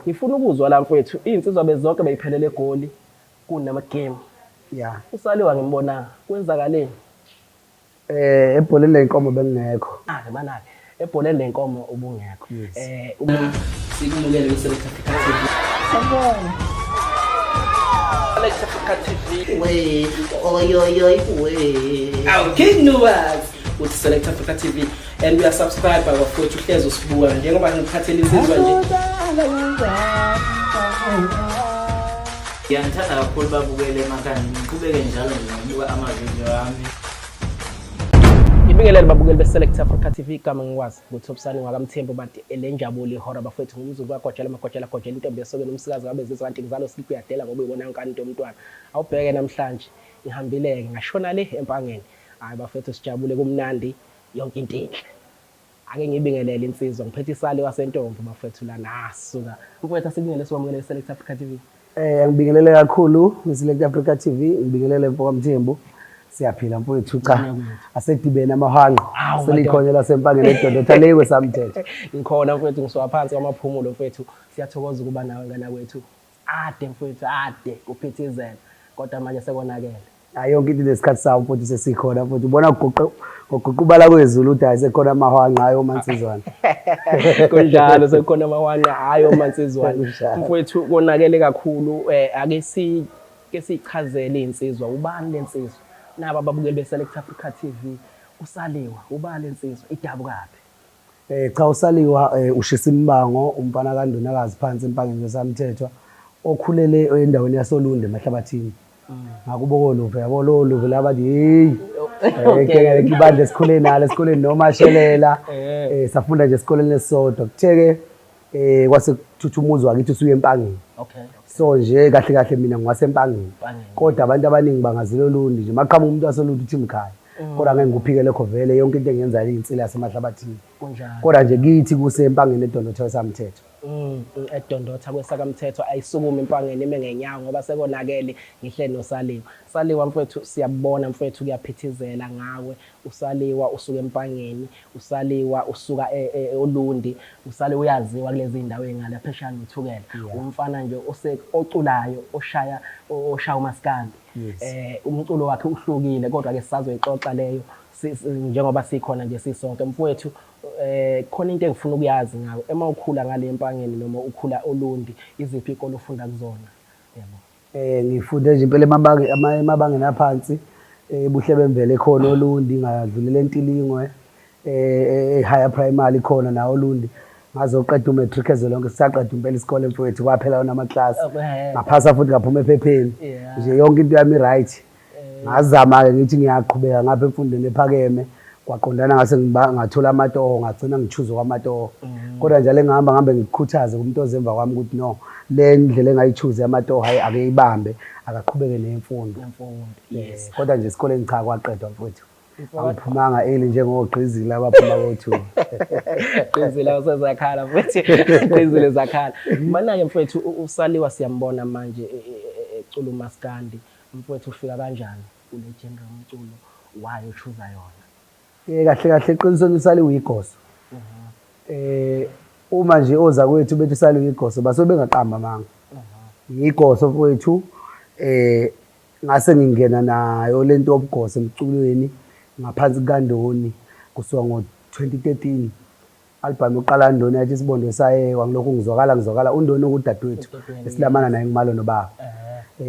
Ngifuna ukuzwa la mfowethu, iy'nsizwa bezonke beyiphelele eGoli kunama game. Yeah. Usaliwa ngimbonanga. Kwenzakaleni? Ebholeni lenkomo bengingekho. Ake manake. Ebholeni lenkomo ubungekho. Yes. Uma sikumukele kwi-Select Africa TV. Sawubona. Select Africa TV. We, oy, oy, oy, we. Awu King Nuwas uthi Select Africa TV and uya subscribe bafowethu, uhlezi usibuka njengoba ngikuphathele insizwa nje. Ngiyanithanda kakhulu babukele emakhaya, ngiqhubeke njalo nje ngokubuka amavidiyo ami. Ngibingelele babukeli be-Select Africa TV, igama ngikwazi nguThobisani wakaMthembu, banti elenjabulo ihora bafowethu, ngumzukulu kaGojela Magojela Gojela, intombi yesokeni, umsikazi ngabe zizwa kanti ngizalo siliphu uyadela ngoba uyibona yonkana into yomntwana. Awubheke namhlanje ngihambile-ke ngashona le eMpangeni. Hhayi bafethu, sijabule, kumnandi, yonke into inhle. Ake ngibingelele insizwa, ngiphethe isali wasentombi bafethu la, nasuka. Mfowethu, asikubingelele, sikwamukele e-Select Africa TV. Ngibingelele kakhulu kwi-Select Africa TV, ngibingelele mfo kaMthembu. Siyaphila mfowethu, cha. Asedibene amahwanqa. Awu, Selikhonye laseMpangeni eDondotha le kwesamthetho. Ngikhona mfowethu, ngisuka phansi kwamaphumulo mfowethu. Siyathokoza ukuba nawe ngana kwethu. Ade mfowethu, ade kuphithizela. Kodwa manje sekonakele. Hayi, yonke into inesikhathi sawo mfowethu, sesikhona mfowethu. Ubona kuguqubala kwezulu ukuthi hayi, sekhona amahwanqa, hayi omansizwana. Kunjalo, sekukhona amahwanqa, hayi omansizwana. Kunjalo. Mfowethu, konakele kakhulu. Ake si ke sichazele insizwa, ubani lensizwa? Naba ababukeli be-Select Africa TV. Usaliwa, ubani lensizwa? Idabukaphi? Cha, usaliwa ushisa imibango, umfana kaNdunakazi phansi eMpangeni kweSamthethwa, okhulele endaweni yasoLundi eMahlabathini. Ngakubo koLuve, yabo lo Luve labathi hey. Ke ibandla esikhule nalo esikoleni noma shelela. Safunda nje esikoleni esisodwa. Kutheke kwase kuthutha umuzi wakithi usuye eMpangeni. So nje kahle kahle mina ngiwaseMpangeni. Empangeni. Kodwa abantu abaningi bangazile Olundi nje. Maqhamuka umuntu waseLundi uthi mkhaya. Kodwa ngeke ngikuphike lokho, vele yonke into engiyenzayo iyinsila yaseMahlabathini. Kunjalo. Kodwa nje kithi kuseMpangeni eDondotha weSamthetho. Edondotha kwesakamthetho, ayisukume iMpangeni ime ngenyawo ngoba sekonakele, ngihle noSaliwa. Saliwa mfowethu, siyabona mfowethu, kuyaphithizela ngawe. Usaliwa usuka eMpangeni, usaliwa usuka oLundi, usaliwa uyaziwa kulezi zindawo ezingale phesheya noThukela. Umfana nje oculayo, oshaya umaskandi. Umculo wakhe uhlukile, kodwa ke sisazoyixoxa leyo njengoba sikhona nje sisonke. Mfowethu, khona into engifuna ukuyazi ngawe, ema ukhula ngale eMpangeni noma ukhula oLundi, iziphi iy'kole ofunda kuzona? Yebo. Ngifunde nje impela emabangeni aphansi, Buhle Bemvelo ekhona oLundi, ngadlulela eNtilingwe, e-higher primary khona nawo oLundi. Ngazoqeda u-matric ezwe lonke, sisaqeda impela isikole mfowethu, kwaphela wona amaklasi. Ngaphasa futhi ngaphuma ephepheni. Nje yonke into yami right. Ngazama-ke ngithi ngiyaqhubeka ngapha emfundweni ephakeme, kwaqondana ngase ngathola amatoho, ngagcina ngichuze kwamatoho. Kodwa njalo engihamba ngihambe ngikukhuthaze kumuntu ozemva kwami ukuthi no, le ndlela engayichuze yamatoho hayi ake ibambe, akaqhubeke nemfundo. Nemfundo, yes. Kodwa nje esikoleni cha, kwaqedwa mfowethu. Angiphumanga early njengogqizile abaphuma ko-2. Gqizile usezakhala mfethu. Gqizile zakhala. Mana-ke mfethu, usaliwa siyambona manje ecula umaskandi. Mfowethu, ufika kanjani kule genre yomculo, why uchuza yona? Kahle kahle eqinisweni usaliwa uyigoso. Uma nje oza kwethu bethi usaliwa uyigoso basuke bengaqamba amanga. Ngiyigoso mfowethu, ngase ngingena nayo lento yobugoso emculweni ngaphansi kukaNdoni kusuka ngo-2013. Album yokuqala Ndoni yathi Isibondo Sayekwa, ngilokhu ngizwakala uNdoni okudadewethu esilamana naye ngimalo nobaba.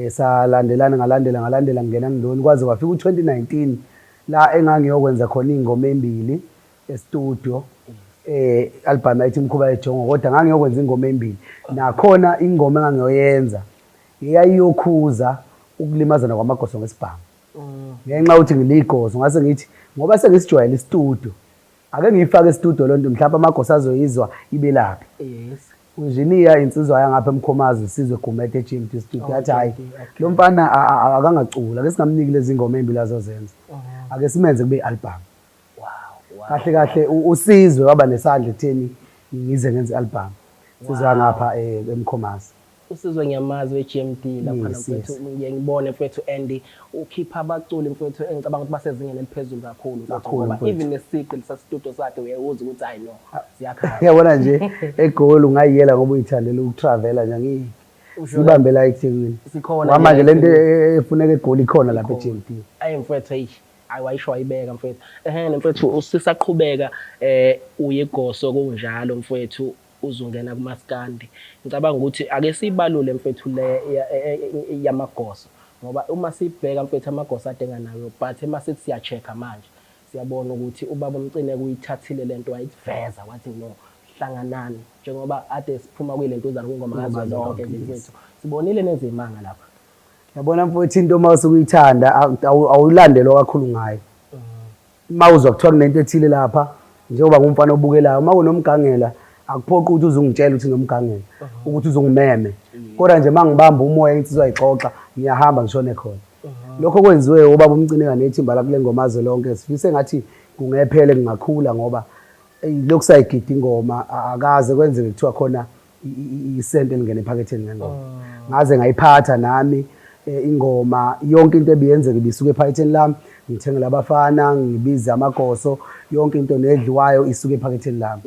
Salandelana, ngalandela ngalandela ngingena kuNdoni kwaze kwafika u-2019 la engangiyokwenza khona iy'ngoma ey'mbili e-studio. Album yayithi Imikhuba Yejongo, kodwa ngangiyokwenza ingoma ey'mbili. Nakhona ingoma engangiyoyenza yayiyokhuza ukulimazana kwamagoso ngesibhamu. Ngenxa yokuthi ngiligoso, ngase ngithi ngoba sengisijwayele i-studio, ake ngiyifake e-studio loo nto, mhlawumbe amagoso azoyizwa ibelaphi. Unjiniya insizwa yangapha eMkhomazi, uSizwe Gumede e-GMD studio, yathi hhayi, lo mfana akangacula, ake singamniki lezi ngoma ey'mbili azozenza, ake simenze kube i-album. Kahle kahle uSizwe waba nesandla ekutheni ngize ngenze i-album. Insizwa yangapha eMkhomazi. Usizwe ngiyamazi we-GMD lapha Yes, mfethu, ngiye ngibone mfethu and ukhipha abaculi mfethu engicabanga ukuthi basezingeni eliphezulu kakhulu mfethu, Kakhulu, ngoba mfethu. even nesiqi lesasitudio sakhe uyewuza ukuthi hayi no, siyakhala. Yabona nje eGoli ungayiyela ngoba uyithandela ukutravela nje angiyi. Usho Sibambe la eThekwini. Sikhona Ngoba manje nje lento efuneka eGoli ikhona lapha e-GMD. Ayi mfethu, eyi ayi wayisho wayibeka mfethu. Ehhe mfethu, sisaqhubeka uyigoso kunjalo mfethu, uzongena kumaskandi. Ngicabanga ukuthi ake sibalule mfethu le yamagoso, ngoba uma sibheka mfethu amagoso ade enganayo, but uma sithi siya-check-a manje siyabona ukuthi ubaba uMcineka uyithathile lento wayiveza wathi no, hlanganani, njengoba ade siphuma kuyilentuzana kwingoma kazwelonke nje mfethu, sibonile nezimanga lapha. Yabona mfowethu, into uma usuke uyithanda awulandelwa kakhulu ngayo. Uma uzwa kuthiwa kunento ethile lapha, njengoba ngumfana obukelayo, uma kunomgangela akuphoqi ukuthi uzungitshele ukuthi nomgangela, ukuthi uzungimeme. Kodwa nje uma ngibamba umoya insizwa ayixoxa, ngiyahamba ngishone khona. Lokho kwenziwe ubaba uMcineka nethimba lakule ngoma zonke. Sifise ngathi kungephele kungakhula, ngoba lokhu sayigida ingoma akaze kwenzeke kuthiwa khona isenti elingena ephaketheni ngengoma. Ngaze ngayiphatha nami ingoma, yonke into ebiyenzeka ibisuka ephaketheni lami, ngithengela abafana, ngibize amagoso, yonke into nedliwayo isuka ephaketheni lami.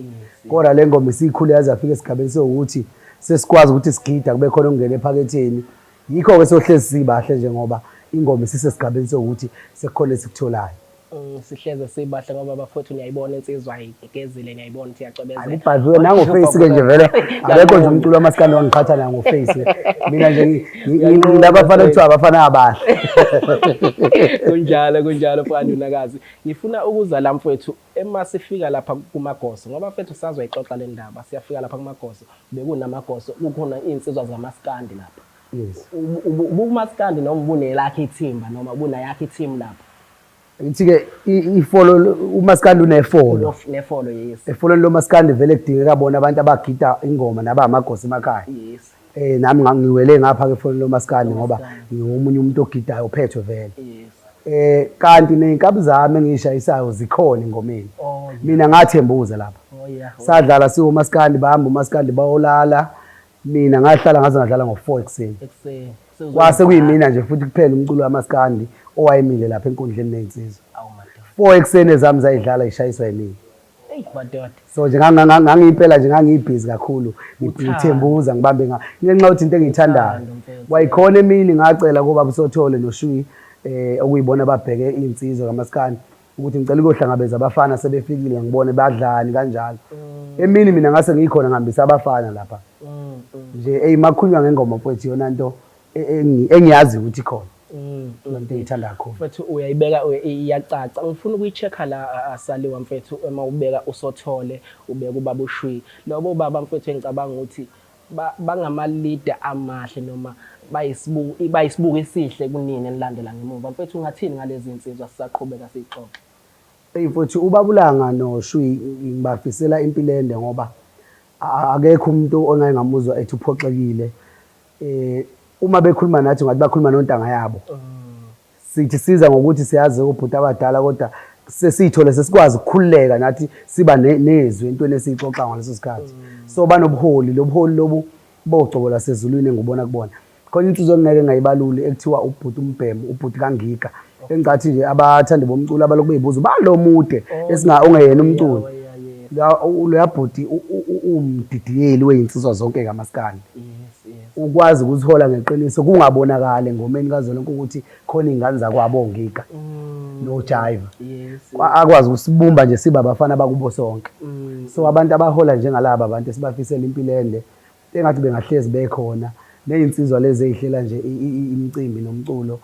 Kodwa le ngoma isikhule yaze yafika esigabeni sokuthi sesikwazi ukuthi sigida kube khona okungena ephaketheni. Yikho-ke sohlezi sibahle nje, ngoba ingoma isisesigabeni sokuthi sekukhona esikutholayo. Sihleze sibahle ngoba bafowethu niyayibona insizwa igezile, niyayibona ukuthi iyacwebezela. Akubhadliwe nangoface-ke nje vele, akekho nje umculo wamaskandi wangiqhatha nayo ngoface. Mina nje ngilabafana kuthiwa abafana abahle. Kunjalo, kunjalo mfana. Ngifuna ukuza la mfowethu ema sifika lapha kumagoso, ngoba mfethu sazoyixoxa le ndaba. Siyafika lapha kumagoso, bekunamagoso, kukhona iy'nsizwa zamaskandi lapha. Yes. Ubukumaskandi noma ubunelakho ithimba noma ubunayakho i-team lapha? Ngithi-ke ifolo, umaskandi unefolo. Nefolo, yes. Efolweni lomaskandi vele kudingeka bona abantu abagida ingoma nabamagosi emakhaya. Yes. Nami ngiwele ngapha ke efolweni lomaskandi ngoba ngingomunye umuntu ogidayo ophethwe vele. Yes. Kanti nezinkabi zami engishayisayo zikhona engomeni. Oh, yeah. Mina ngathembuza lapha. Oh, yeah. Sadlala siwomaskandi, bahamba umaskandi bayolala. Mina ngahlala ngaze ngadlala ngo-4 ekuseni. Ekuseni. Kwase kuyimina nje futhi kuphela umculo wamaskandi owayemile lapha enkundleni nezinsizwa. Awu madoda. 4 ekuseni ezami zayidlala ishayiswa yimina. Eyi madoda. So nje ngangiyimpela nje ngangiyibhizi kakhulu, ngithembuza ngibambe ngenxa yokuthi into engiyithandayo. Wayikhona emini ngacela kubaba uSothole noShuyi okuyibona ababheke iy'nsizwa kamaskandi ukuthi ngicela ukuyohlangabeza abafana sebefikile ngibone badlani kanjalo. Emini mina ngase ngikhona ngihambisa abafana lapha. Nje eyi makhulunywa ngengoma mfowethu, iyona nto engiyazi ukuthi ikhona. Iyona nto engiyithanda kakhulu. Mfethu uyayibeka iyacaca. Ngifuna ukuyi-check-a la Saliwa mfethu, uma ubeka uSothole, ubeka ubaba uShwi. Lobo baba mfethu engicabanga ukuthi bangama-leader amahle noma bayisibuko esihle kunini enilandela ngemuva. Mfethu ungathini ngalezi nsizwa sisaqhubeka siyixoxe? Eyi mfowethu, uBabulanga noShwi ngibafisela impilo ende, ngoba akekho umuntu ongake ngamuzwa ethi uphoxekile. Uma bekhuluma nathi ngathi bakhuluma nontanga yabo. Sithi siza ngokuthi siyazi obhuti abadala, kodwa sesiyithole sesikwazi ukukhululeka nathi siba nezwi entweni esiyixoxa ngaleso sikhathi. So banobuholi, lobuholi lobu bogcobo lwasezulwini engibona kubona. Khona insizwa engingeke ngayibaluli ekuthiwa ubhuti uMbhemu, ubhuti kaNgiga. Engicathi nje abathandi bomculo abalokhu beyibuza balo mude esinga ongeyena umculo. Loya bhuti umdidiyeli weyinsizwa zonke kamaskandi. Ukwazi ukuzihola ngeqiniso kungabonakali engomeni kazwelonke ukuthi khona iy'ngane zakwabo oNgiga noJaiva. Akwazi ukusibumba nje sibe abafana bakubo sonke. So abantu abahola njengalaba abantu esibafisela impilo ende, engathi bengahlezi bekhona. Ney'nsizwa lezi ey'hlela nje imicimbi nomculo,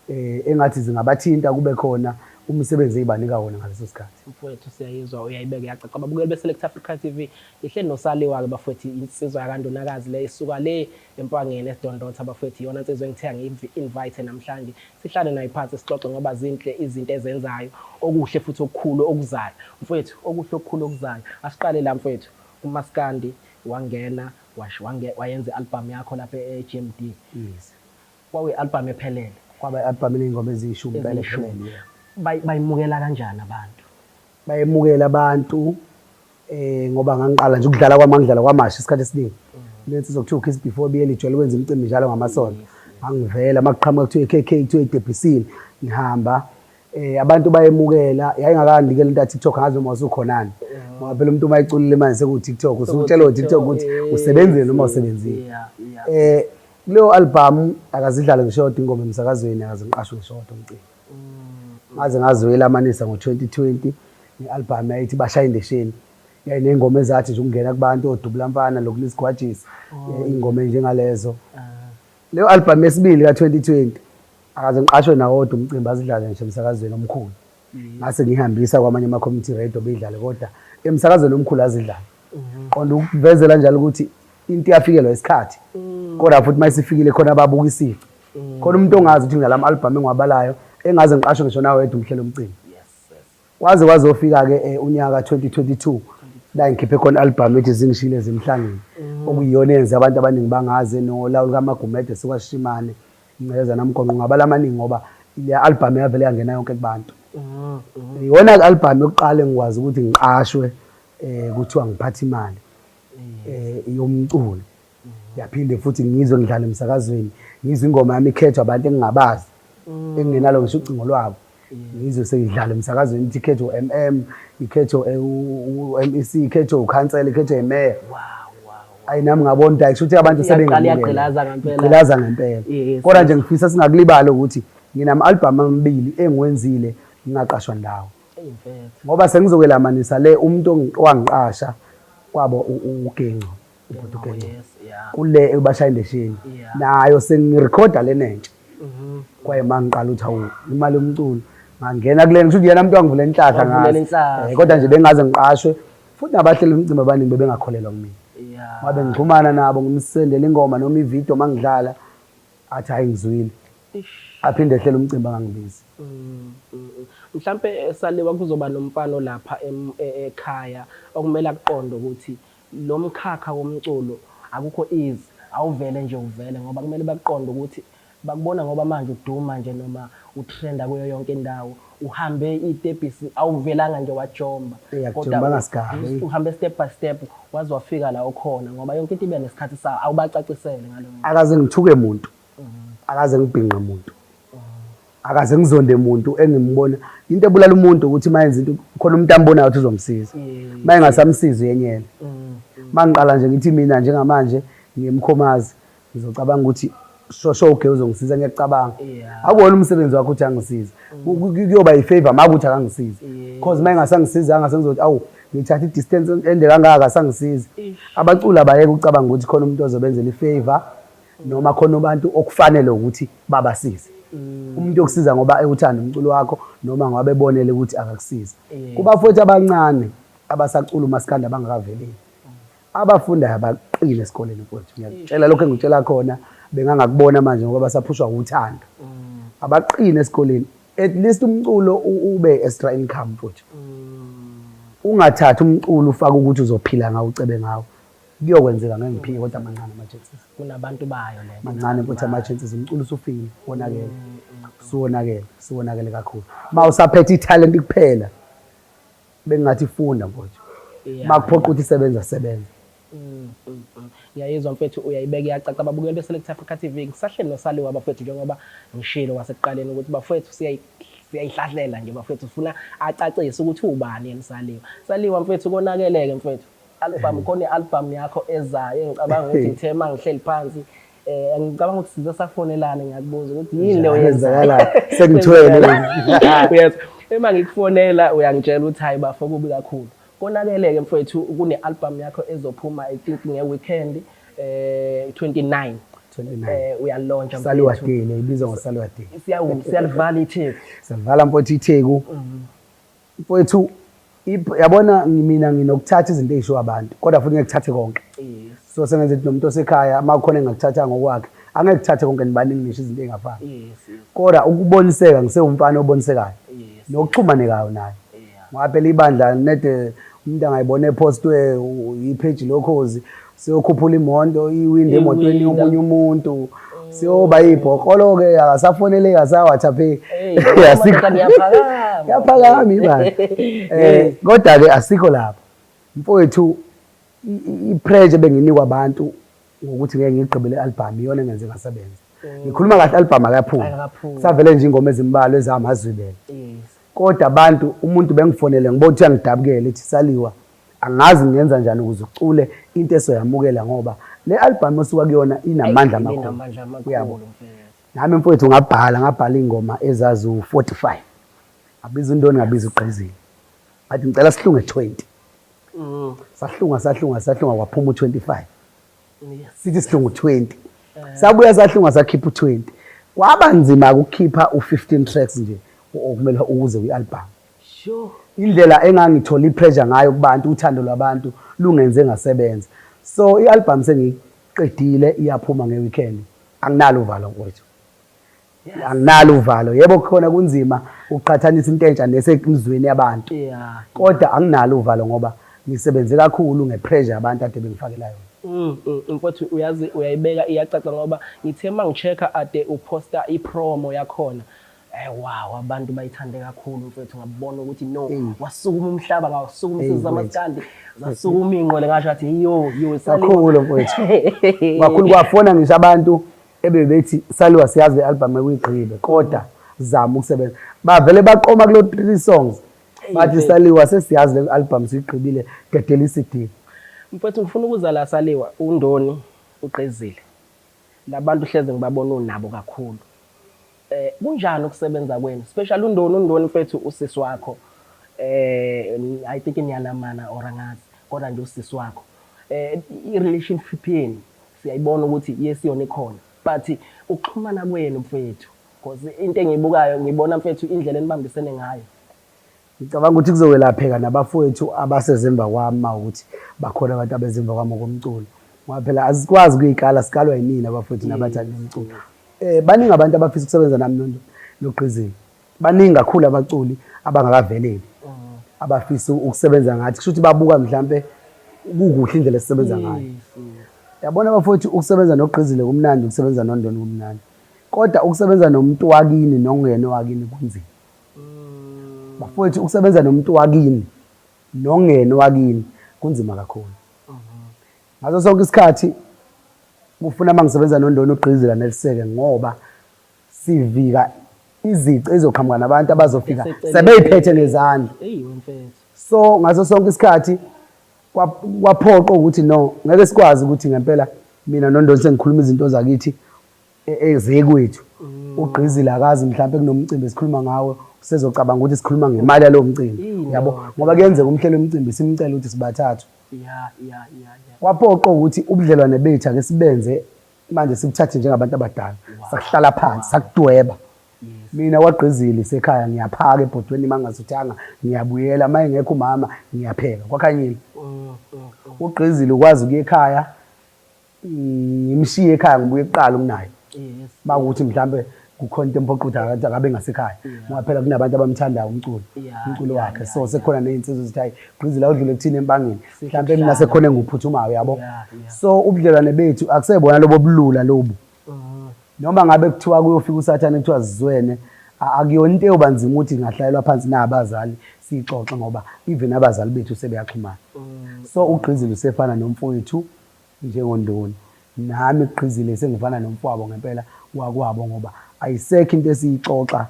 engathi zingabathinta kube khona umsebenzi ey'banika wona ngaleso sikhathi. Mfowethu siyayizwa, uyayibeka iyacaca. Ababukeli be-Select Africa TV, ihleli noSaliwa-ke bafowethu, insizwa yakaNdunakazi le isuka le eMpangeni eSidondotha bafowethu, iyona nsizwa engithe ngiyi-invite namhlanje sihlale nayo phansi sixoxe, ngoba zinhle izinto ezenzayo, okuhle futhi okukhulu okuzayo mfowethu, okuhle okukhulu okuzayo. Asiqale la mfowethu, kumaskandi wangena wayenza i-album yakho lapha e-GMD. Yes. Kwakuyi-album ephelele. Kwaba i-album eney'ngoma eziyishumi impela Eziyishumi. ephelele, yeah. Bayimukela kanjani abantu? Bayemukela abantu ngoba ngangiqala nje ukudlala kwami, ngangidlala kwamasha isikhathi esiningi. Lensizwa kuthiwa uKiss Before Biyela ijwayele ukwenza imicimbi njalo ngamasonto. Ngangivela uma kuqhamuka kuthiwa i-KK kuthiwa idebhisile ngihamba abantu bayemukela yayingakandi ke lento ya TikTok angazi noma usukhonani ngoba phela umuntu uma eculile manje seku TikTok usutshelwa TikTok ukuthi usebenzile noma usebenzile. Kuleyo album akazidlale ngisho yodwa ingoma emsakazweni, akazinqashwe ngisho yodwa umcimbi. Ngaze ngazoyelamanisa ngo-2020 nge-album yayithi Bashaye Indesheni. Yayiney'ngoma ezathi nje ukungena kubantu odubula mfana lokhu lisigwajisa, iy'ngoma ey'njengalezo. Leyo album yesibili ka-2020 akaze ngiqashwe nawodwa umcimbi azidlale ngisho emsakazweni omkhulu. Ngase ngihambisa kwamanye ama-community radio beyidlale kodwa emsakazweni omkhulu azidlale. Qonda ukuvezela njalo ukuthi into iyafikelwa isikhathi. Kodwa futhi uma isifikile khona ababuka isici. Khona umuntu ongazi ukuthi nginalama album engiwabalayo engaze ngiqashwe ngisho nawedwa umhlelo omcimbi. Kwaze kwazofika-ke unyaka 2022 la ngikhiphe khona i-album ethi Zingishile Zemhlangeni okuyiyona eyenze abantu abaningi bangazi nolawuli kaMagumede sikwashimane Ngceza namgonqo ngabala amaningi ngoba le album yavele yangena yonke kubantu. Iyona album yokuqala engikwazi ukuthi ngiqashwe kuthiwa ngiphathe imali yomculo. Yaphinde futhi ngizwe ngidlala emsakazweni, ngizwe ingoma yami ikhethwa abantu engingabazi engingenalo ngisho ucingo lwabo. Ngizwe seyidlala emsakazweni ithi ikhethwe u-MM, ikhethwe u-MEC, ikhethwe ukhansela, ikhethwe imeya. Ayi nami ngabona ukuthi ayi kusho ukuthi abantu Iyaqala iyagqilaza ngempela. Igqilaza ngempela. Kodwa nje ngifisa singakulibali ukuthi nginama-albhamu amabili engiwenzile ngingaqashwa ndawo. Ngoba sengizokwelamanisa le umuntu owangiqasha kwabo uGenco, ubhuti uGenco. Kule ebashaya indesheni. Nayo sengirekhoda lena entsha. Kwaye uma ngiqala ukuthi hawu imali yomculo ngangena kulena kusho ukuthi yena umuntu wangivula inhlahla ngazi. Kodwa nje bengaze ngiqashwe futhi nabahleli umcimbi abaningi bebengakholelwa kumina. Ngoba bengixhumana nabo ngimsendela ingoma noma ividiyo uma ngidlala athi hhayi ngizwile. Aphinde ehlele umcimbi angangibizi. Mhlampe Saliwa kuzoba nomfana olapha ekhaya okumele akuqonde ukuthi lo mkhakha womculo akukho easy, awuvele nje uvele ngoba kumele bakuqonde ukuthi bakubona ngoba manje uduma nje noma utrenda kuyo yonke indawo, uhambe iy'tebhisi awuvelanga nje wajomba kodwa uhambe step by step waze wafika la okhona ngoba yonke into iba nesikhathi sayo, awubacacisele ngaleyo nto. Akaze ngithuke muntu, akaze ngibhinqe muntu, akaze ngizonde muntu engimbona. Into ebulala umuntu ukuthi uma yenza into khona umuntu ambonayo ukuthi uzomsiza, uma engasamsizi uyenyela. Uma ngiqala nje ngithi mina njengamanje ngiyemkhomazi ngizocabanga ukuthi shosho uge uzongisiza, ngiyacabanga akuwona umsebenzi wakho ukuthi angisize, kuyoba i-favor uma kuthi akangisize, cause uma engasangisizanga sengizothi awu ngithatha i-distance ende kangaka akasangisizi. Abaculi abayeke ukucabanga ukuthi khona umuntu ozobenzela i-favor noma khona abantu okufanele ukuthi babasize. Umuntu yokusiza ngoba ewuthanda umculo wakho noma ngoba ebonele ukuthi akakusiza. Kubafowethu abancane abasacula umaskandi abangakaveleli, abafundayo abaqile esikoleni mfowethu, ngiyakutshela lokho engikutshela khona bengangakubona manje ngoba basaphushwa uthando. Abaqine esikoleni, at least umculo ube extra income mfowethu. Ungathathi umculo ufake ukuthi uzophila ngawo ucebe ngawo, kuyokwenzeka ngeke ngiphike kodwa mancane ama-chances. Kunabantu bayo le. Mancane mfowethu ama-chances, umculo usufile, wonakele, usuwonakele, usuwonakele kakhulu. Uma usaphethe ithalente kuphela bengingathi funda mfowethu, uma kuphoqa ukuthi sebenza sebenza. Ngiyayizwa mfethu, uyayibeka iyacaca. Ababukeli be-Select Africa TV, ngisahleli noSaliwa bafethu, njengoba ngishilo kwasekuqaleni ukuthi bafethu siyayihlahlela nje bafethu, sifuna acacise ukuthi ubani yena uSaliwa. Saliwa mfethu, konakeleke mfethu, album khona i-album yakho ezayo engicabanga ukuthi ngithe uma ngihleli phansi ngicabanga ukuthi size safonelana ngiyakubuza ukuthi yini le oyenzakalayo, sengithwele. Yes, uma ngikufonela uyangitshela ukuthi hayi bafo kubi kakhulu, konakeleke mfethu, kune-album yakho ezophuma I think nge-weekend 29. 29. Uyalauncha. Saliwa Day, ibizwa ngoSaliwa Day. Siyalivala iTheku. Siyalivala mfowethu iTheku. Mfowethu yabona mina nginokuthatha izinto ey'shiwo abantu kodwa futhi ngeke kuthathe konke. So sengenza ukuthi nomuntu osekhaya uma kukhona engakuthathanga ngokwakhe angeke kuthathe konke, nibaningi nisho izinto ey'ngafani. Kodwa ukuboniseka ngisewumfana obonisekayo nokuxhumanekayo naye. Ngoba phela ibandla nede umuntu angayibona ephostwe ipheji lokhozi siyokhuphula imoto iwindi emotweni yomunye umuntu siyoba ibhokolo-ke akasafoneleki asaWhatsApp. Yaphakama ibandla. Kodwa-ke asikho lapho mfowethu, i-pressure benginikwa abantu Ngokuthi ngeke ngigqibe le album, iyona engenze ngasebenza. Ngikhuluma kahle, album akaphumi. Akakaphumi. Savele nje ingoma ezimbalwa ezamazwibela. Kodwa abantu, umuntu bengifonele, ngibona ukuthi uyangidabukela, ethi, "Saliwa, angazi ngingenza njani ukuze ucule into esoyamukela, ngoba le album osuka kuyona inamandla amakhulu." Inamandla amakhulu. Uyabo. Mfethu. Nami mfowethu ngabhala ingoma ezazu-45. Ngabiza uNtoni, ngabiza uGqizile, ngathi ngicela sihlunge 20. Sahlunga, sahlunga, sahlunga, kwaphuma u-25. Sithi sihlunga u-20, sabuya sahlunga, sakhipha u-20. Kwaba nzima ukukhipha u-15 tracks nje okumele ukuze kwi-album. Indlela engangithola i-pressure ngayo kubantu, uthando lwabantu lungenze ngasebenza. So i-album sengiyiqedile, iyaphuma nge-weekend. Anginalo uvalo mfowethu, anginalo uvalo. Yebo, khona kunzima ukuqhathanisa into entsha nesemzweni yabantu, kodwa anginalo uvalo ngoba ngisebenze kakhulu nge-pressure yabantu ade bengifakela yona. Mfowethu, uyazi, uyayibeka iyacaca, ngoba ngithe uma ngi-check-a ade uphosta i-promo yakhona, wow, abantu bayithande kakhulu mfowethu. Ngabona ukuthi no, wasukuma umhlaba, ngawusukuma Eyi, isizwe samaskandi, zasukuma iy'nqwele, ngasho ngathi yo yo. Kakhulu mfowethu, kakhulu. Kwafona ngisho abantu ebebethi, "Saliwa, siyazi le album ekuyigqibe, kodwa zama ukusebenza." Bavele baqoma kulo three songs, bathi, "Saliwa, sesiyazi le album siyigqibile, dedela i-CD." Mfowethu, ngifuna ukuza la, Saliwa. UNdoni, uGqizile, labantu hleze ngibabona unabo kakhulu. Kunjani ukusebenza kwenu, especially uNdoni? UNdoni mfethu, usisi wakho, I think niyalamana or angazi, kodwa nje usisi wakho. I-relationship yenu siyayibona ukuthi yes, yona ikhona, but ukuxhumana kwenu mfethu, because into engiyibukayo, ngibona mfethu indlela enibambisene ngayo. Ngicabanga ukuthi kuzokwelapheka nabafowethu abasezemva kwami, uma ukuthi bakhona abantu abezemva kwami ngokomculo, ngoba phela asikwazi ukuyikala, sikalwa yinina abafowethu nabathandi bomculo. Baningi abantu abafisa ukusebenza nami noGqizile. Baningi kakhulu abaculi abangakaveleli abafisa ukusebenza ngathi, kusho ukuthi babuka mhlampe kukuhle indlela esisebenza ngayo. Yabona bafowethu, ukusebenza noGqizile kumnandi, ukusebenza noNdoni kumnandi, kodwa ukusebenza nomuntu wakini nongena wakini kunzima. Bafowethu, ukusebenza nomuntu wakini nongena wakini kunzima kakhulu. Ngaso sonke isikhathi kufuna uma ngisebenza noNdoni, uGqizile aneliseke, ngoba sivika izici ezizoqhamuka nabantu abazofika Eseceleni. sebeyiphethe ngezandla. Eyi mfethu. So ngaso sonke isikhathi kwaphoqa ukuthi no, ngeke sikwazi ukuthi ngempela mina noNdoni sengikhuluma izinto zakithi ezekwethu, uGqizile akazi mhlawumbe kunomcimbi esikhuluma ngawo, usezocabanga ukuthi sikhuluma ngemali yalowo mcimbi. Yabo, ngoba kuyenzeka umhlelo womcimbi simcele ukuthi sibathathu. Kwaphoqa ukuthi ubudlelwane bethu ake sibenze manje, sibuthathe njengabantu abadala. Sakuhlala phansi, sakudweba. Mina kwaGqizile isekhaya, ngiyaphaka ebhodweni, uma ngingasuthanga ngiyabuyela, uma engekho umama ngiyapheka kwaKhanyile. UGqizile ukwazi ukuya ekhaya, ngimshiye ekhaya, ngibuye kuqala kunaye. Makuwukuthi mhlambe kukhona into emphoqa ukuthi akabe ngasekhaya, ngoba phela kunabantu abamthandayo umculo, umculo wakhe. So sekukhona ney'nsizwa ezithi, "Hayi Gqizile, awudlule kuthina eMpangeni." Mhlampe mina sekukhona engiwuphuthumayo, yabo. So ubudlelwane bethu akusebona lobo bulula lobu. Noma ngabe kuthiwa kuyofika usathane, kuthiwa sizwene, akuyona into eyoba nzima ukuthi ingahlalelwa phansi nabazali siyixoxe, ngoba even abazali bethu sebeyaxhumana. So uGqizile usefana nomfowethu njengoNdoni, nami kuGqizile sengifana nomfowabo ngempela wakwabo, ngoba ayisekho into esiyixoxa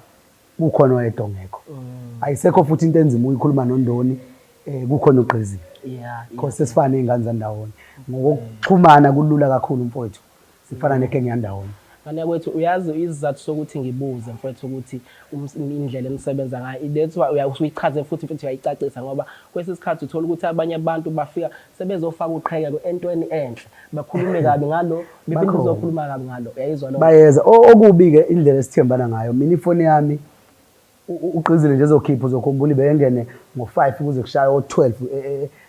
kukhona oyedwa ongekho. Ayisekho futhi into enzima uyikhuluma noNdoni kukhona uGqizile, because sesifana ney'ngane zandawonye ngokokuxhumana, kulula kakhulu mfowethu, sifana negenge yandawonye. Ngane kwethu, uyazi isizathu sokuthi ngibuze mfowethu ukuthi indlela enisebenza ngayo, that's why uyayichaze futhi futhi uyayicacisa, ngoba kwesinye isikhathi uthola ukuthi abanye abantu bafika sebezofaka uqhekeko entweni enhle, bakhulume kabi ngalo, bephinde Bakhona. uzokhuluma kabi ngalo, uyayizwa lo? Bayeza. Okubi-ke indlela esithembana ngayo, mina ifoni yami uGqizile nje ezokhipha, uzokhumbula ibengene ngo-5 kuze kushaye o-12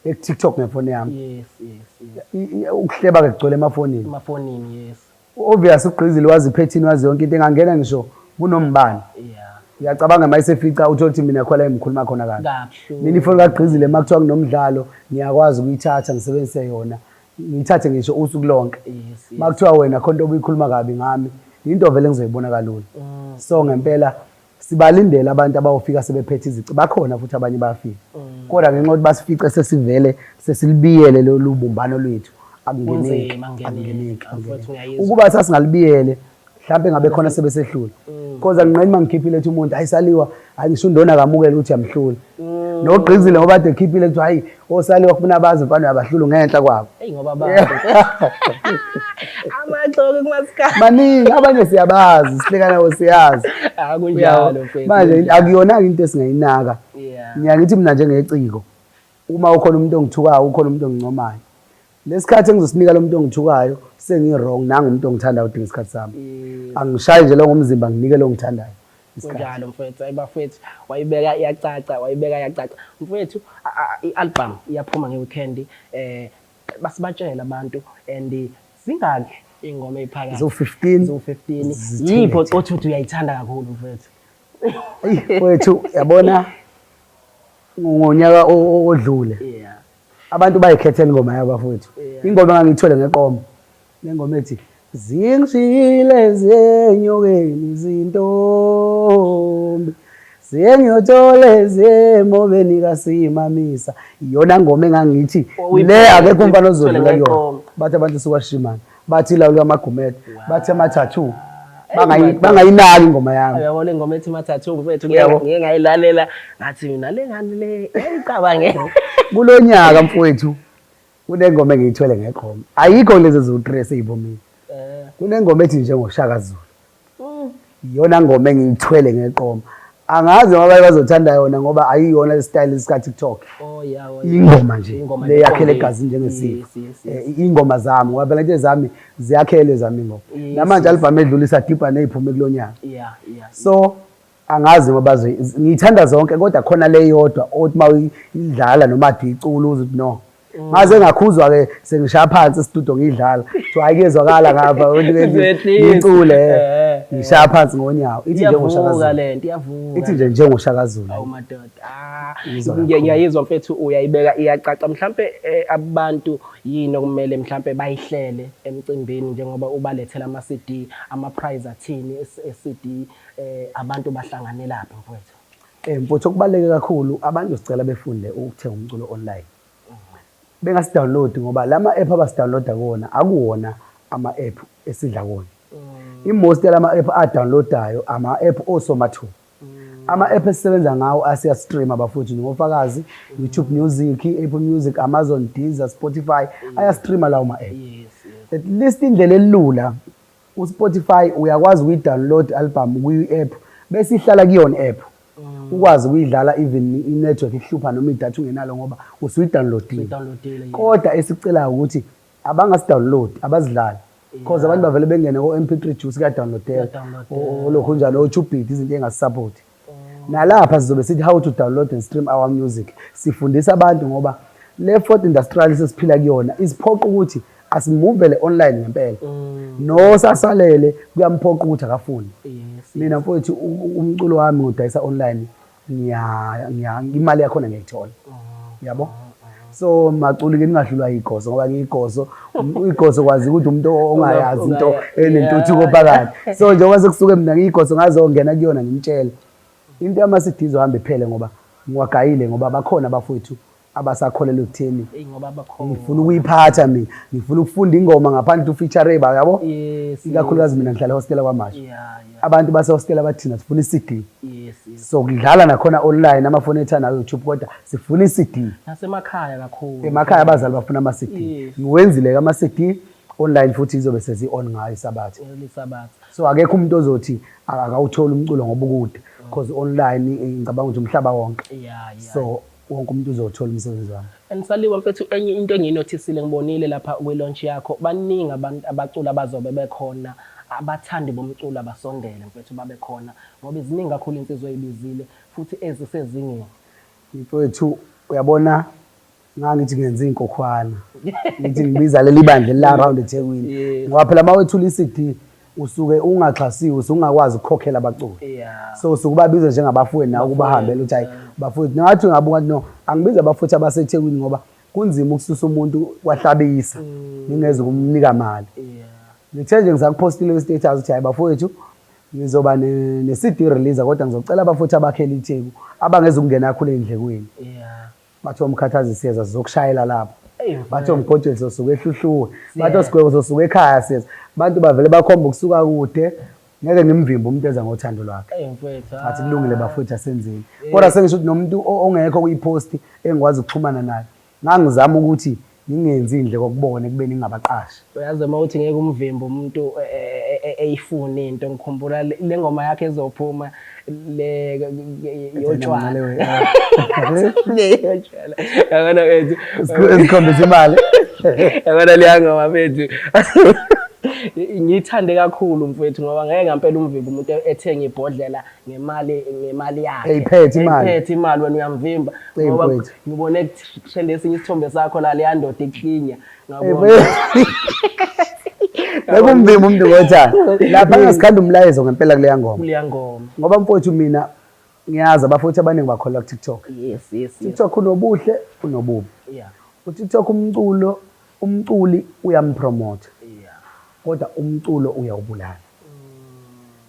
eku-TikTok ngefoni yami. yes yes yes Ukuhleba-ke kugcwele emafonini. Emafonini, yes. Obvious uGqizile wazi iphethini, wazi yonke into, engangena ngisho kunombani. Uyacabanga uma esefica, uthole ukuthi mina khona engikhuluma khona kabi. Kabuhlungu. Mina ifoni kaGqizile, uma kuthiwa kunomdlalo, ngiyakwazi ukuyithatha ngisebenzise yona, ngiyithathe ngisho usuku lonke. Uma kuthiwa wena khona into obuyikhuluma kabi ngami, into vele ngizoyibona kalula. So ngempela sibalindele abantu abawufika sebephethe izici, bakhona futhi abanye bayafika, kodwa ngenxa yokuthi basifice sesivele sesilibiyele lolu bumbano lwethu, Akungeneki, Kunzima, akungeneki. akungeneki, Mfowethu, akungeneki. ngiyayizwa. Ukuba sasingalibiyele mhlampe ngabe khona sebesehlula. Cause anginqeni uma ngikhiphile ethi umuntu hayi Saliwa, hayi ngisho undona akamukele ukuthi uyamhlula. Nogqizile ngoba kade ekhiphile kuthiwa hayi oSaliwa kufuna bazi mfana uyabahlula ngenhla kwabo. Eyi ngoba abantu. Amaxoki kumasikandi. Maningi abanye siyabazi, sihleka nabo siyazi. Akunjalo mfethu. Manje akuyona-ke into esingayinaka. Yeah. Ngiyangithi mina njengeciko uma ukhona umuntu ongithukayo, ukhona umuntu ongincomayo. Lesikhathi engizosinika lo muntu ongithukayo sengi-wrong nangu umuntu ongithandayo udinga isikhathi sami. Angishayi nje lo ngomzimba nginike lo ongithandayo isikhathi. Kunjalo mfethu, ayi bafethu, wayibeka iyacaca, wayibeka iyacaca. Mfethu, i-album iyaphuma nge-weekend, basibatshele abantu and zingaki iy'ngoma ey'phakathi? Ziwu-15. Ziwu-15. Zithini? Yiphi othi uthi uyayithanda kakhulu mfethu? Eyi mfethu yabona ngonyaka odlule abantu bayikhethela ingoma yabo bafowethu. Ingoma engangiyithole ngeqoma le ngoma ethi zingishiyile zenyokeni izintombi zengiyothola ezemobeni kasimamisa, iyona ngoma engangithi le akekho umfana ozodlula kuyona. Bathi abantu sukwashimana, bathi ilawu likaMagumede, bathi ama-tattoo, bangayinaki ingoma yami. Uyabona ingoma ethi ma-tattoo mfethu, Uyabo. ngike ngayilalela ngathi mina le ngane le yayicabange. Kulo nyaka mfowethu kunengoma engiyithwele ngeqoma, ayikho lezi eziwu-3 eseyibomile. Kunengoma ethi njengoShaka Zulu, iyona ngoma engiyithwele ngeqoma. Angazi noma abanye bazothanda yona ngoba ayiyona le style sika-TikTok. Oh yeah, oh yeah. Ingoma nje Ingoma le yakhele eqondile. egazini njengesifo. Yes. Iy'ngoma zami ngoba phela into zami ziyakhele zami ingoma. Namanje album edlule isadibha ney'phume kulo nyaka. So angazi noma bazo ngiyithanda zonke kodwa khona le yodwa othi uma uyidlala noma ade uyicula uze uthi no. Ngaze ngakhuzwa-ke sengishaya phansi isitudio ngiyidlala. Kuthiwa hhayi kuyezwakala ngapha ukuthi Zehlisa. ngicule. Ngishaya phansi ngonyawo. Ithi njengoShaka Iyavuka Zulu. lento, iyavuka. Ithi nje njengoShaka Zulu. Awu madoda. Ah, Ngizwa kakhulu. ngiyayizwa mfethu uyayibeka iyacaca. Mhlampe abantu yini okumele mhlampe bayihlele emcimbini njengoba ubalethela ama CD, ama prize athini e-CD, abantu bahlanganelaphi mfethu? Mfowethu okubaluleke kakhulu abantu sicela befunde ukuthenga umculo online. Bengasi-download ngoba lama app abasi-downloada kuwona akuwona ama app esidla kuwona. I-most yalama app a-downloadayo ama app osomathuba. Ama app esisebenza ngawo asiya stream abafowethu ningofakazi, YouTube Music, Apple Music, Amazon, Deezer, Spotify aya streama lawo ma app. At least indlela elula uSpotify uyakwazi ukuyi-download album kwi-app bese ihlala kuyona app. Ukwazi ukuyidlala even i-network ihlupha noma idatha ungenalo ngoba usuyi-downloadile. Usuyi-downloadile, yeah. Kodwa esicelayo ukuthi abangasi-download abazidlali. Because abantu bavele bengene ko-MP3 Juice kuya-downloadeka. Kuya-downloadeka. Olokhu njalo o-Tubidy izinto ey'ngasi-support. Nalapha sizobe sithi how to download and stream our music. Sifundisa abantu ngoba le fourth industrial sesiphila kuyona isiphoqa ukuthi asimuvele online ngempela. No sasalele kuyamphoqa ukuthi akafuni. Mina mfowethu umculo wami ngidayisa online, imali yakhona ngiyayithola. Yabo? So maculi ke ningahlulwa igoso ngoba ngiyigoso, igoso kwazi ukuthi umuntu ongayazi into enentuthuko phakathi. So njengoba sekusuke mina ngiyigoso ngazongena kuyona ngimtshele. Into yama CD izohamba iphele ngoba ngiwagayile ngoba bakhona abafowethu abasakholelwa ekutheni Eyi ngoba bakhona. ngifuna ukuyiphatha mina, ngifuna ukufunda ingoma ngaphandle ufeature ba yabo. Ikakhulukazi mina ngihlala ehostela kwaMashu. Abantu basehostela bathina sifuna i-CD. So kudlala nakhona online amafoni ethu anayo YouTube kodwa sifuna i-CD. Nasemakhaya kakhulu. Emakhaya abazali bafuna ama-CD. Ngiwenzile-ke ama-CD online futhi izobe sezi-on ngayo iSabatha. ISabatha. So akekho umuntu ozothi akawutholi umculo ngoba ukude because online ngicabanga ukuthi umhlaba wonke. So wonke umuntu uzothola umsebenzi wami. And Saliwa mfethu enye into engiyinothisile ngibonile lapha kwi-launch yakho baningi abantu abaculi abazobe bekhona, abathandi bomculo abasondele mfethu babe khona ngoba ziningi kakhulu insizwa oyibizile futhi ezisezingeni. Mfowethu uyabona ngangithi ngenza iy'nkokhwana ngithi ngibiza leli bandla elila round eThekwini ngoba phela uma wethula i-CD usuke ungaxhasiwe usuke ungakwazi ukukhokhela abaculi. So usuke ubabize njengabafowenu nawe ukubahambela ukuthi hayi bafowethu ngathi ungabuka no angibize abafowethu abaseThekwini ngoba kunzima ukususa umuntu kwahlabisa ngingeze ukumnika mali. Ngithe nje ngisakuphostile kwi-status ukuthi hayi bafowethu ngizoba ne-CD release kodwa ngizocela abafowethu abakhela iTheku abangeze ukungena kakhulu ey'ndlekweni. Bathi omkhathazi siyeza sizokushayela lapho. Bathi omgojeni sosuka eHluhluwe, bathi osigwebo sosuka ekhaya siyeza. Abantu bavele bakhomba ukusuka kude. Ngeke ngimvimbe umuntu eza ngothando lwakhe. Eyi mfowethu. Athi kulungile bafowethu asenzeni. Kodwa sengisho ukuthi nomuntu ongekho kwipost engikwazi ukuxhumana naye, ngangizama ukuthi ngingenzi indleko kubona ekubeni ngingabaqashi. Uyazi uma uthi ngeke umvimbe umuntu eyifune into, ngikhumbula le ngoma yakhe ezophuma le yotshwala. Le yotshwala. Yabona mfethu. Ezikhombisa imali. Yabona leya ngoma mfethu. Ngiyithande kakhulu mfethu ngoba ngeke ngampela umvimbe umuntu ethenga ibhodlela ngemali yakhe. Eyiphethe imali. Eyiphethe imali wena uyamvimba. Eyi, Ngoba mfowethu. ngibone kutrend esinye isithombe sakho la leya ndoda iklinya. Ngabona. Bekumvimba umuntu ngothando. Lapha ngasikhanda umlayezo ngempela kuleya ngoma. Kuleya ngoma. Ngoba mfowethu mina ngiyazi abafowethu abaningi bakholwa ku-TikTok. Yes. TikTok unobuhle, unobubi. UTikTok umculo, umculi uyampromotha. Kodwa umculo uyawubulala.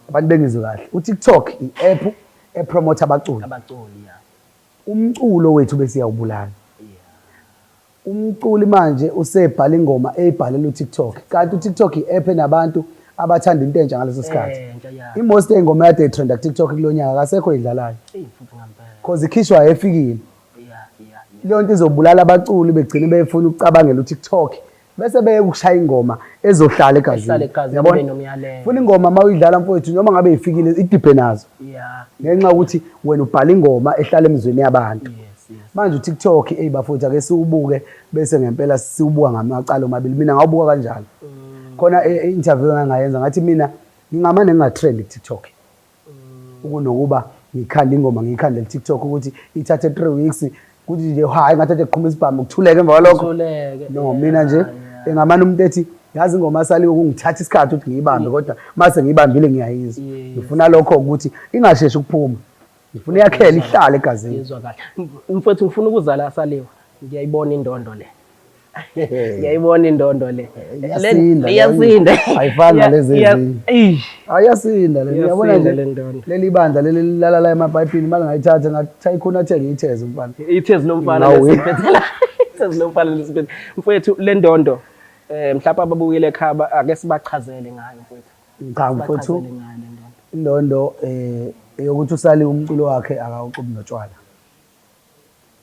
Abantu bengizwe kahle. UTikTok i-app epromotha abaculi. Abaculi, yeah. Umculo wethu bese iyawubulala. Umculi manje usebhala ingoma eyibhalela uTikTok. Kanti uTikTok i-app enabantu abathanda into entsha ngaleso sikhathi. Entsha, yeah. I-most yey'ngoma ekade itrenda kuTikTok kulo nyaka akasekho oyidlalayo. Eyi futhi ngampela. Cause ikhishwa efikile. Leyo nto izobulala abaculi begcine befuna ukucabangela uTikTok. Bese beye ukushaya ingoma ezohlala egazini. Ehlala egazini, Uyabona? ibe nomyalelo. Funa ingoma uma uyidlala mfowethu noma ngabe ifikile idibhe nazo. Ngenxa yokuthi wena ubhala ingoma ehlala emizweni yabantu. Yes. Manje uTikTok eyi bafowethu ake siwubuke bese ngempela siwubuka ngamacala omabili. Mina ngawubuka kanjalo. Khona i-interview engangayenza ngathi mina ngingamane ngingatrend kuTikTok. Kunokuba ngikhande ingoma ngiyikhande kuTikTok ukuthi ithathe 3 weeks kuthi nje hayi ngathi eqhuma isibhamu kuthuleke emva kwalokho. Kuthuleke. No, mina nje engamane umuntu ethi yazi ingoma saliwe kungithatha isikhathi ukuthi ngiyibambe kodwa mase ngiyibambile ngiyayizwa. Ngifuna lokho ukuthi ingasheshi ukuphuma. Ngifuna iyakhele ihlale egazini. Ngizwa kahle. Mfowethu ngifuna ukuzala saliwa. Ngiyayibona indondo le. Ngiyayibona indondo le. Iyasinda. Iyasinda. Ayifani nalezi ezinye. Eish. Ayasinda le. Uyabona Iyasinda nje le ndondo. Leli bandla leli lilala la emapayipini manje ngayithatha ngathi ayikhona athe ngiyitheze umfana. Ithezi lomfana Nawe. lesiphethe. Ithezi lomfana lesiphethe. Mfowethu le ndondo mhlawumbe ababukile ekhaya ake sibachazele ngayo mfowethu. Cha mfowethu. Sibachazele ngayo le ndondo. Indondo eyokuthi usali umculo wakhe akawuxubi notshwala.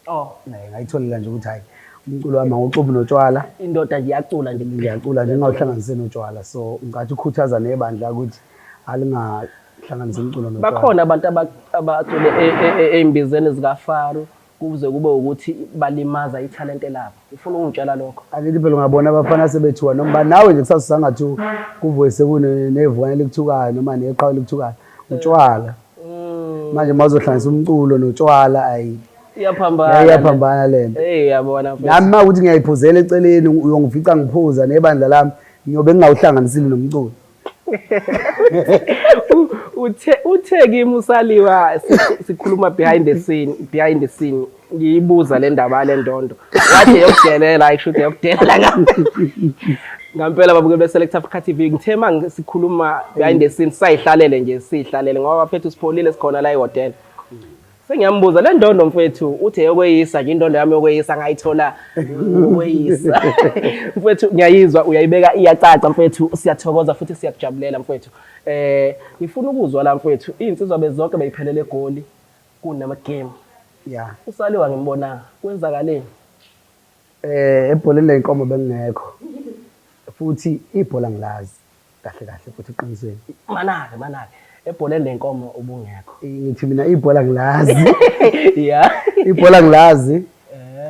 Oh. Ngayitholela nje ukuthi hayi umculo wami awuxubi notshwala. Indoda nje iyacula nje. Ngiyacula nje ngingawuhlanganise notshwala. So ngathi ukhuthaza nebandla ukuthi alingahlanganisi umculo notshwala. Bakhona abantu abacule ey'mbizeni zikaFaro kuze kube ukuthi balimaza ithalente labo. Ufuna ukungitshela lokho? Angithi phela ungabona abafana sebethuka noma nawe nje kusasa usangathuka kuvuke sekunevukane elikuthukayo noma neqhawe elikuthukayo. Utshwala. Manje uma uzohlanganisa umculo notshwala ayi. Iyaphambana. Iyaphambana le nto. Hey yabona mfethu. Nami uma ukuthi ngiyayiphuzela eceleni uyongifica ngiphuza nebandla lami ngiyobe ngingawuhlanganisile nomculo. Uthe kimi usaliwa sikhuluma behind the scene, behind the scene ngiyibuza le ndaba le ndondo. Wathi eyokudelela, ayisho ukuthi eyokudelela ngampela babuke be Select Africa TV. Ngithe uma sikhuluma behind the scene sayihlalele nje sihlalele ngoba bafethu sipholile sikhona la ehotel. Sengiyambuza le ndondo mfethu uthi eyokweyisa nje indondo yami yokweyisa ngayithola ukweyisa. Mfethu ngiyayizwa uyayibeka iyacaca mfethu, siyathokoza futhi siyakujabulela mfethu. Ngifuna ukuzwa la mfethu, iy'nsizwa bezonke beyiphelele eGoli kunama game. Usaliwa ngimbonanga, kwenzakaleni? Ebholeni ley'nkomo bengingekho. Futhi ibhola ngilazi kahle kahle futhi eqinisweni. Manake, manake. Ebholeni lenkomo ubungekho. Ngithi mina ibhola ngilazi. Ibhola ngilazi.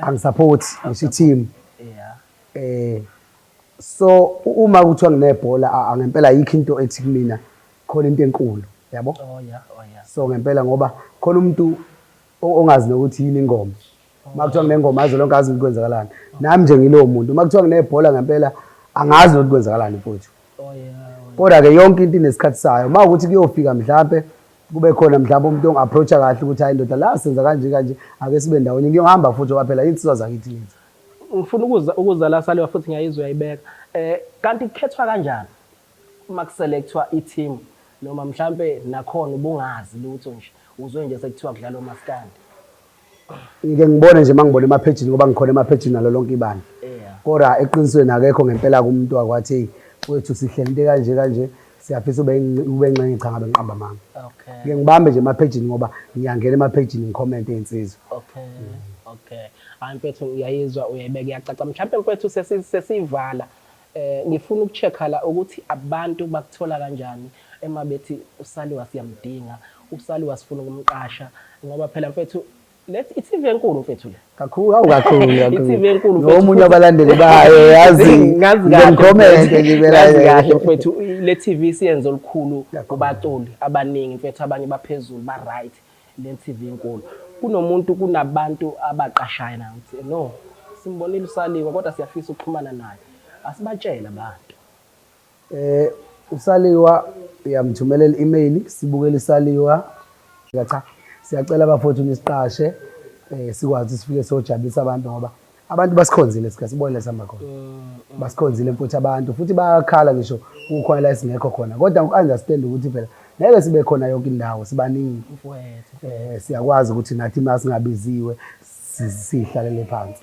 Angisupport ngisho i-team. So uma kuthiwa nginebhola ngempela ayikho into ethi kumina khona into enkulu, yabo? Oh yeah, oh yeah. So ngempela ngoba khona umuntu ongazi nokuthi yini ingoma. Uma kuthiwa nginengoma azi lonke azi ukuthi kwenzakalani. Nami nje ngilowo muntu. Uma kuthiwa nginebhola ngempela angazi ukuthi kwenzakalani mfowethu. Oh yeah, oh yeah. Kodwa ke yonke into inesikhathi sayo. Uma ukuthi kuyofika mhlambe kube khona mhlambe umuntu ongi-approacha kahle ukuthi hayi ndoda la senza kanje kanje ake sibe ndawonye, ngiyohamba futhi ngoba phela insizwa zakithi lezi. Ngifuna ukuza la saliwa futhi ngiyayizwa uyayibeka. Kanti kukhethwa kanjani uma kuselectwa i-team noma mhlambe nakhona ubungazi lutho nje uzwe nje sekuthiwa kudlalwa umaskandi? Ngike ngibone nje mangibona emaphejini ngoba ngikhona emaphejini nalo lonke ibandla. Kodwa eqinisweni akekho ngempela kumuntu wakwathi hey wethu sihlele into kanje kanje siyafisa ube ube ngxenye cha ngabe ngiqamba amanga. Okay. Ngike ngibambe nje emaphejini ngoba ngiyangena emaphejini ngicomment ezinsizwa. Okay. Okay. Hayi mfethu ngiyayizwa uyayibeka iyacaca. Mhlawumbe mfethu sesivala eh ngifuna ukucheck-a la ukuthi abantu bakuthola kanjani ema bethi uSaliwa siyamdinga, uSaliwa sifuna ukumqasha ngoba phela mfethu le i-TV enkulu mfethu le. Kakhulu awu kakhulu kakhulu. I-TV enkulu mfethu. Nomunye wabalandeli bayo yazi. Ngazi kahle. Ngicomment nje phela. Ngazi kahle mfethu le TV siyenze olukhulu kubaculi abaningi mfethu abanye baphezulu ba right le TV enkulu. Kunomuntu kunabantu abaqashayo na ukuthi no simbonile uSaliwa kodwa siyafisa ukuxhumana naye. Asibatshele abantu. Usaliwa uyamthumelela i-email sibukele isaliwa. Cha siyacela bafowethu nisiqashe sikwazi sifike sojabulisa abantu ngoba abantu basikhonzile sike sibone sihamba khona. Basikhonzile futhi abantu futhi bayakhala ngisho kukhona la esingekho khona kodwa uku-understand ukuthi phela ngeke sibe khona yonke indawo sibaningi. Mfowethu. Siyakwazi ukuthi nathi uma singabiziwe sihlalele phansi.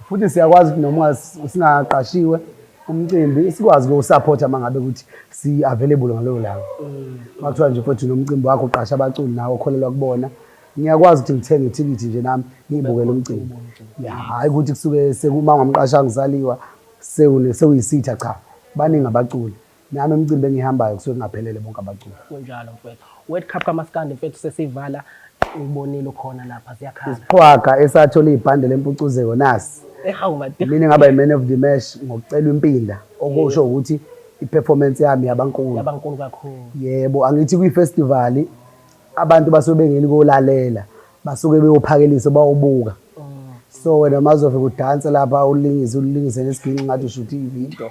Futhi siyakwazi ukuthi noma singaqashiwe umcimbi sikwazi ukuwusupport uma ngabe ukuthi si-available ngalelo langa. Uma kuthiwa nje futhi nomcimbi wakho uqasha abaculi nawe okholelwa kubona, ngiyakwazi ukuthi ngithenge ithikithi nje nami ngiyibukele umcimbi. Ya, hhayi ukuthi kusuke sekuma ungamqashanga usaliwa sewuyisitha cha. Baningi abaculi. Nami imicimbi engiyihambayo kusuke kungaphelele bonke abaculi. Kunjalo mfethu. World Cup kaMaskandi mfethu sesivala ngibonile ukhona lapha ziyakhala. Isiqhwaga esathola ibhande lempucuzeko nasi. Ehawu madoda. Mina ngaba yi-man of the match ngokucelwa impinda okusho ukuthi i-performance yami yabankulu. Yabankulu kakhulu. Yebo, angithi kwi-festival abantu basuke bengeni kolalela, basuke beyophakelisa bawubuka. So wena mazofika udanse lapha ulingise ulingise nesiginci ngathi ushutha ividiyo.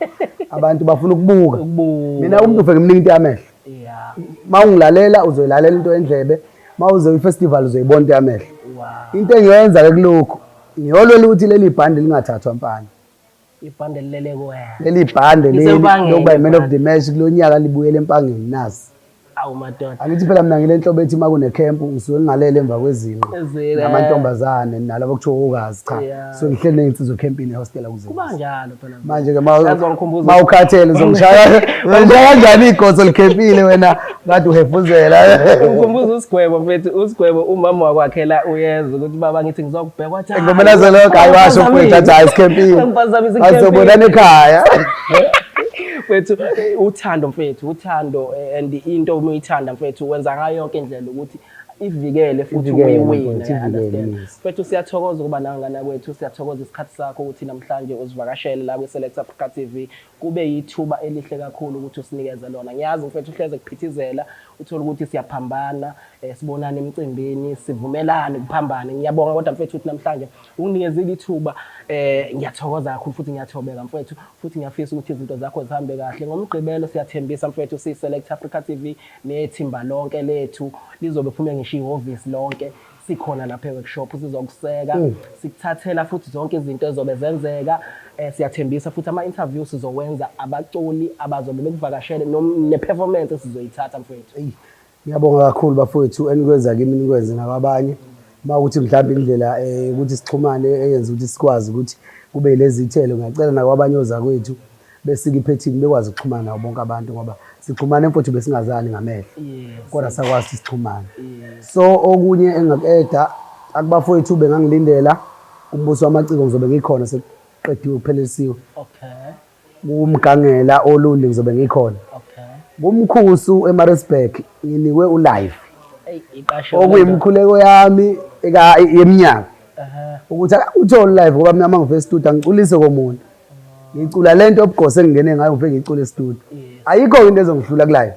Abantu bafuna ukubuka. Mina umuntu ufike ngimnika into yamehlo. Yeah. Uma ungilalela uzoyilalela into endlebe, uma uze kwi-festival uzoyibona into yamehlo. Wow. Into engiyenza ke kulokhu ngiyolwela ukuthi leli bhande lingathathwa mfana. Ibhande lilele kuwena. Leli bhande leli Lisempangeni lokuba i-man of ibhande. the match kulonyaka libuyele empangeni nasi. Awu madoda. Angithi phela mina ngile nhlobo ethi uma kunekhempu ngisuke ngingalele emva kwezinqa Ezile. namantombazane nalabo kuthiwa okazi cha. Yeah. So ngihleli nezinsizwa ekhempini ehostela kuze. Kuba njalo phela. Manje ke Yazi wangikhumbuza- ma ukhathele uzongishaya uzongishaya kanjani igoso likhempile wena kade uhefuzela. Ungikhumbuza uSigwebo mfethu, uSigwebo umama wakwakhe la uyeza ukuthi baba ngithi ngizokubheka wathi "Hayi, Ngomela zelokho hayi washo mfethu athi hayi sikhempile. Ngiphazamisa ikhempini. Azobonana ekhaya. Mfethu uthando mfethu, uthando and into uma uyithanda mfethu wenza ngayo yonke indlela ukuthi ivikele futhi Ivikele, uyiwine. mfethu, ivikele, Understand? yes. Mfethu siyathokoza ukuba nawe ngane kwethu, siyathokoza isikhathi sakho ukuthi namhlanje usivakashele la kwi-Select Africa TV. Kube yithuba elihle kakhulu ukuthi usinikeze lona. Ngiyazi mfethu uhleze kuphithizela, uthole ukuthi siyaphambana, sibonane emcimbini, sivumelane kuphambane. Ngiyabonga kodwa mfethu ukuthi namhlanje unginikezile ithuba. Ngiyathokoza kakhulu futhi ngiyathobeka mfethu, futhi ngiyafisa ukuthi izinto zakho zihambe kahle. Ngomgqibelo siyathembisa mfethu siyi-Select Africa TV nethimba lonke lethu lizobe phume ngisho ihhovisi lonke. Sikhona lapha e-workshop sizokuseka, sikuthathela futhi zonke izinto ezobe zenzeka. Siyathembisa futhi ama-interview sizowenza abaculi abazobe bekuvakashele ne-performance esizoyithatha mfethu. Eyi, ngiyabonga kakhulu bafowethu enikwenza kimi nikwenze nakwabanye. Uma ukuthi mhlawumbe indlela ukuthi sixhumane eyenza ukuthi sikwazi ukuthi kube lezi ithelo, ngiyacela nakwabanye ozakwethu besike iphethini bekwazi ukuxhumana nabo bonke abantu ngoba sixhumane mfowethu besingazani ngamehlo. Kodwa sakwazi ukuthi sixhumane. So okunye engaku-eda akubafowethu bengangilindela umbuso wamaciko ngizobe ngikhona sekuqediwe kuphelelisiwe. Okay. Kumgangela olundi ngizobe ngikhona. Okay. Kumkhusu eMaritzburg nginikwe ulive. Ey, iqashe Okuyimkhuleko yami yeminyaka. Ukuthi uthole live ngoba mina mangifika e-studio angiculise komuntu. Ngicula lento obugose engingene ngayo ngifike ngicule e-studio. Ayikho into ezongihlula ku live.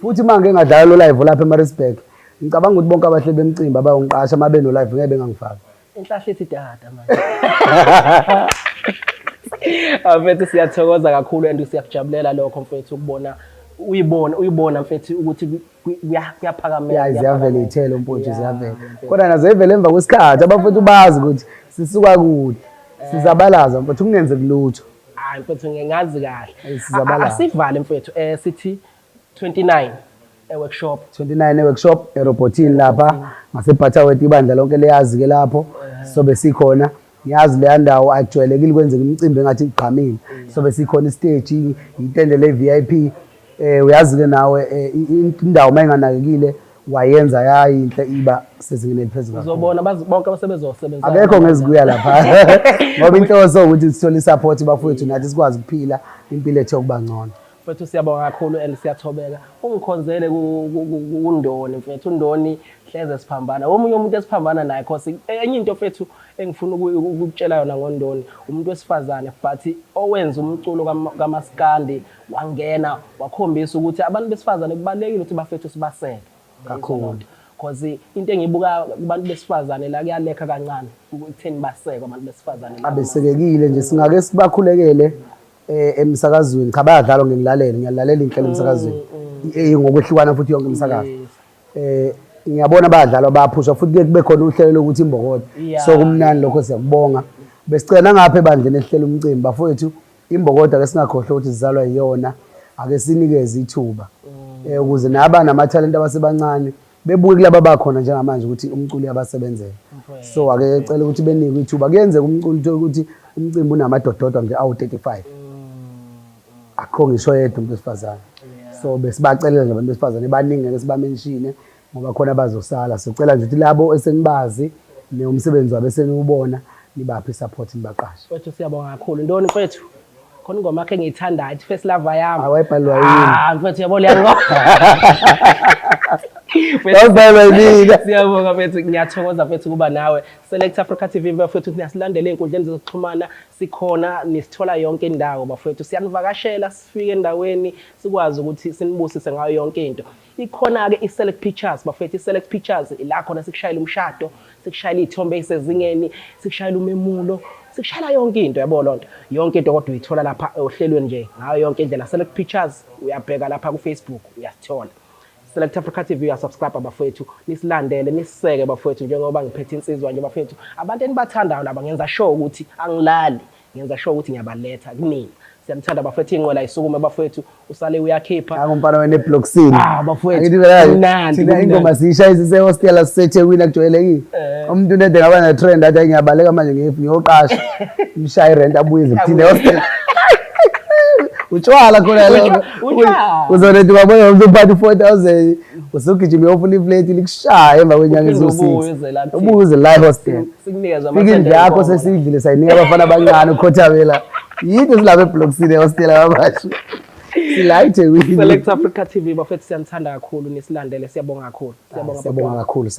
Futhi uma ngike ngadlala lo live lapha eMaritzburg, ngicabanga ukuthi bonke abahleli bemcimbi abayongiqasha uma beno live ngeke bengangifaki. Inhlahla ithi dada manje. Mfethu siyathokoza kakhulu and siyakujabulela lokho mfethu ukubona uyibona mfethu ukuthi kuyaphakamela. Yeah, ziyavela iy'thelo mfowethu, ziyavela. Kodwa nazo zivela emva kwesikhathi, abafowethu bazi ukuthi sisuka kude. Sizabalaza mfowethu kungenzeki lutho. Hayi mfethu ngingazi kahle. Sizabalaza. Asivale mfethu sithi 29. E-workshop. 29 e-workshop erobhothini lapha ngaseButterworth, ibandla lonke liyazi-ke lapho sobe sikhona. Ngiyazi leya ndawo akujwayelekile kwenzeka imicimbi engathi igqamile, sobe sikhona isiteji, itende le-VIP. Uyazi-ke nawe indawo uma inganakekile wayenza yayinhle iba sezingeni eliphezulu kakhulu. Uzobona bonke abasebezosebenza. Akekho ngezikuya lapha ngoba inhloso ukuthi sithole i-support bafowethu, nathi sikwazi ukuphila impilo ethe ukuba ngcono. Mfethu, siyabonga kakhulu and siyathobeka. Ungikhonzele kuNdoni mfethu, uNdoni hleze siphambana. Omunye umuntu esiphambana naye, cause enye into mfethu engifuna ukukutshela yona ngoNdoni, umuntu wesifazane but owenza umculo kamaskandi wangena wakhombisa ukuthi abantu besifazane kubalulekile ukuthi bafethu sibaseke kakhulu. Cause into engiyibuka kubantu besifazane la kuyalekha kancane ekutheni basekwe abantu besifazane la. Abesekekile nje, singake sibakhulekele emsakazweni. Cha, bayadlalwa, ngilalela, ngiyalalela inhlelo emsakazweni ngokwehlukana futhi yonke imisakazo. Ngiyabona bayadlalwa, bayaphusha futhi, kuye kube khona uhlelo lokuthi imbokodo. So kumnandi lokho, siyakubonga. Besicela nangapha ebandleni esihlela umcimbi bafowethu, imbokodo ake singakhohlwa ukuthi sizalwa yiyona, ake sinikeze ithuba ukuze naba namathalente abasebancane bebuke kulaba bakhona njengamanje ukuthi umculo uyabasebenzela. So ake cela ukuthi benikwe ithuba. Kuyenzeka umculo uthole ukuthi umcimbi unamadododwa nje awu-35, akukho ngisho yedwa umuntu wesifazane. So besibacelela nje abantu besifazane baningi, ngeke sibamenshine ngoba khona bazosala. Sicela nje ukuthi labo esenibazi umsebenzi wabo eseniwubona, nibaphe i-support, nibaqashe. Mfethu, siyabonga kakhulu. Ntoni mfethu, khona ingoma yakhe engiyithandayo ithi First Lover yami. Awayibhalwa yini? Ah mfethu, yabo leya ngoma. Wayibhalwa yimina. Siyabonga mfethu, ngiyathokoza mfethu kuba nawe. Select Africa TV bafethu, niyasilandela ey'nkundleni zokuxhumana, sikhona, nisithola yonke indawo bafethu. Siyanivakashela, sifike endaweni sikwazi ukuthi sinibusise ngayo yonke into. Ikhona-ke i-Select Pictures bafethu, i-Select Pictures ila khona sikushayela umshado, sikushayela iy'thombe ey'sezingeni, sikushayela umemulo, sikushayela yonke into, yabo loo nto. Yonke into kodwa uyithola lapha ohlelweni nje ngayo yonke indlela. Select Pictures uyabheka lapha ku-Facebook uyasithola. Select Africa TV, uyasubscribe bafethu, nisilandele, nisiseke bafethu, njengoba ngiphethe insizwa nje bafethu. Abantu enibathandayo laba, ngenza sure ukuthi angilali, ngenza sure ukuthi ngiyabaletha kunina. Siyanithanda bafethu, iy'nqwela isukume bafethu, usale uyakhipha. Nangu umfana wena ebloksini. Ah bafethu. Angithi phela Kumnandi, thina kumnandi. ingoma siyishaya sisehostela siseThekwini, akujwayelekile. Umuntu unede ngaba ne-trend athi, "Hayi, ngiyabaleka manje ngiyoqasha." Umshaye irent abuye nje kuthina ehostela. Utshwala khona lokho. Utshwala. Uzonethi wabona umuntu uphatha u-4000 usugijima uyofuna ifleti likushaya emva kwenyanga Uphinde eziwu-6. ubuye uze la kuthina. Ubuye uze la ehostela. Sikunikeze Fika indlu yakho amathenda. sesiyidlile sayinika abafana abancane ukhothamela. Yinto silapha ebloksini ehostela babasha. Sila eThekwini. Select Africa TV bafethu, siyanithanda kakhulu, nisilandele, siyabonga kakhulu. Siyabonga. Siyabonga kakhulu.